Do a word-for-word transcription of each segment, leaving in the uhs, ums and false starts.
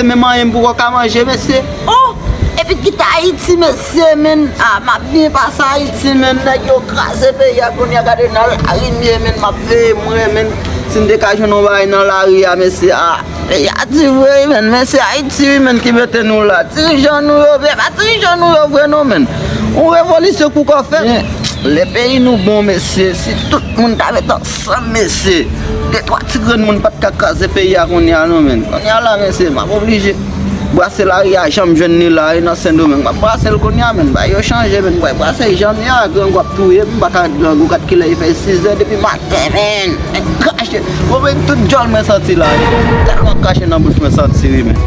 Menm anyen m poko ka manje, mesye. Oh! Epi kite Ayiti, mesye, men. Ah, m ap byen pase Ayiti, men. Nèg yo kraze peyi a kounye a, gade nan lari m ye, men. M ap veye mwen, men. Si m te ka jwenn yon bagay nan lari a, mesye. Ah, peyi a di vre, men. Men se Ayiti, wi, men, ki mete nou la. Dirijan nou yo, e pa dirijan nou yo vre, non, men. Yon revolisyon pou kò fèt. Lè peyi nou bon, mesye, si tout moun ta met ansanm, mesye, de twa ti grenn moun pa t ka kraze peyi a kounye a, non, men. Kounye a la, mesye, m ap oblije brase lari a jan m jwenn li la, e nan Sendomeng. M ap brase l kounye a, men. Bagay yo chanje, men. M pral brase l jan m ye a, grangou ap touye m, m pa ka ret grangou, gad kilè li fè, sizè depi maten, men. Krache. Bon, men tout djòl mwen santi la. Tèlman krache nan bouch mwen santi, wi, men.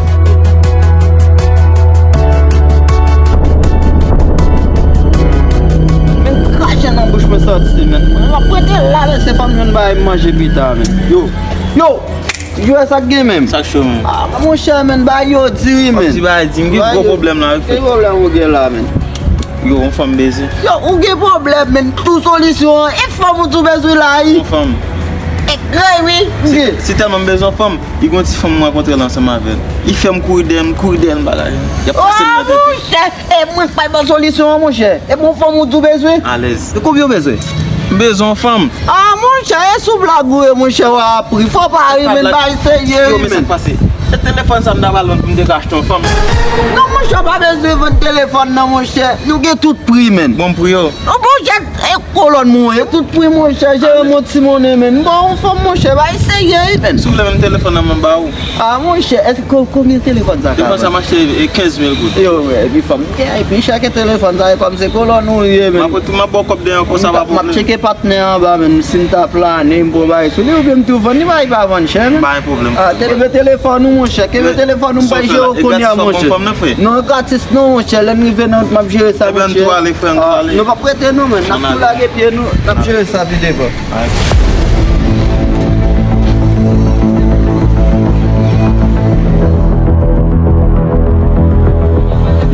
Men krache nan bouch mwen santi, men. Mwen ap rete la, lese fanm jwenn bagay manje pita, men. Yo. Yo. Yo, sa k gen menm? Sa k cho, men? Ah, monchè, men, bagay yo di, wi, men. Ti bagay di, m gen gwo pwoblèm la, wi. Ki pwoblèm ou gen la, men? Yo, yon fanm bezwen. Yo, ou gen pwoblèm, men. Tou solisyon an, e fanm ou tou bezwen la, wi. Yon fanm. E gray, wi. Si, si tèlman m bezwen yon fanm, li gon ti fanm m rankontre la ansanm avè l. Li fè m kouri dèyè m, kouri dèyè m bagay. Y ap pase m nan tèt, wi. Monchè, e mwen k pral ba w solisyon an, monchè. E bon fanm ou tou bezwen? Alèz. E konbyen w bezwen? M bezwen yon fanm. Ah, monchè, e sou blag ou ye, monchè, w ap ri. Fò pa ri, men, bagay serye, wi, men. Yo, men sa k pase? E telefòn sa m ta pral vann pou m te ka achte yon fanm. Non, monchè, w pa bezwen vann telefòn nan, monchè. Yo gen tout pri, men. Bon pri yo. Oh, monchè, e kolòn mwen, e tout pri, monchè, jere m yon ti monnen, men. M ba w yon fanm, monchè, bagay serye, wi, men. Si w vle menm telefòn nan, m ba ou. Ah, monchè, èske ko-, konbyen telefòn sa ka vann? Telefòn sa mache, e, kenz mil goud. Yo, epi fanm gen, epi chè ke telefòn sa, e kòm se kolòn ou ye, men. M ap, m ap ba w kòb deyò konsa, pa pwoblèm. M ap tcheke patnè anba, men, si m ta plane, m pran bagay sou li, oubyen m tou vann li, bagay pa vann chè, men. Pa gen pwoblèm. Ah, kenbe telefòn ou, monchè, kenbe telefòn ou, m pral jere w kounye a, monchè. Non, gratis non, monchè, lè n rive nan wout, m ap jere sa, monchè. Ebyen, n tou ale, frè, n tou ale. Nou p ap rete, non, men, n ap tou lage pye nou, n ap jere sa pi devan.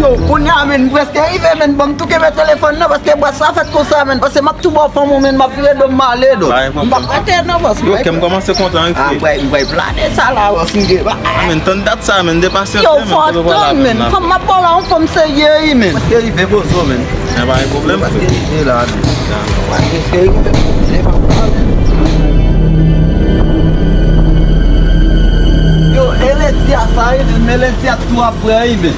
Yo, kounye a, men, m prèske rive, men, ban m tou kenbe telefòn nan, paske bòs sa fèt konsa, men, paske m ap tou ba w fanm ou, men, m ap vire do m, m ale, do. M p ap rete, non, bòs. Yo, kè m kòmanse kontan, wi, frè. Ah, m pral, m pral plane sa la, bòs, m gen bagay. Ah, men, tann dat sa, men, depase. Yo, fò tann, men. Fanm m ap ba w la, yon fanm serye, wi, men. Prèske rive, bozo, men. Gen pa gen pwoblèm, frè. Prèske rive la, men. Prèske rive. Yo, e ledi a sa, wi, men ledi a tou ap prè, wi, men.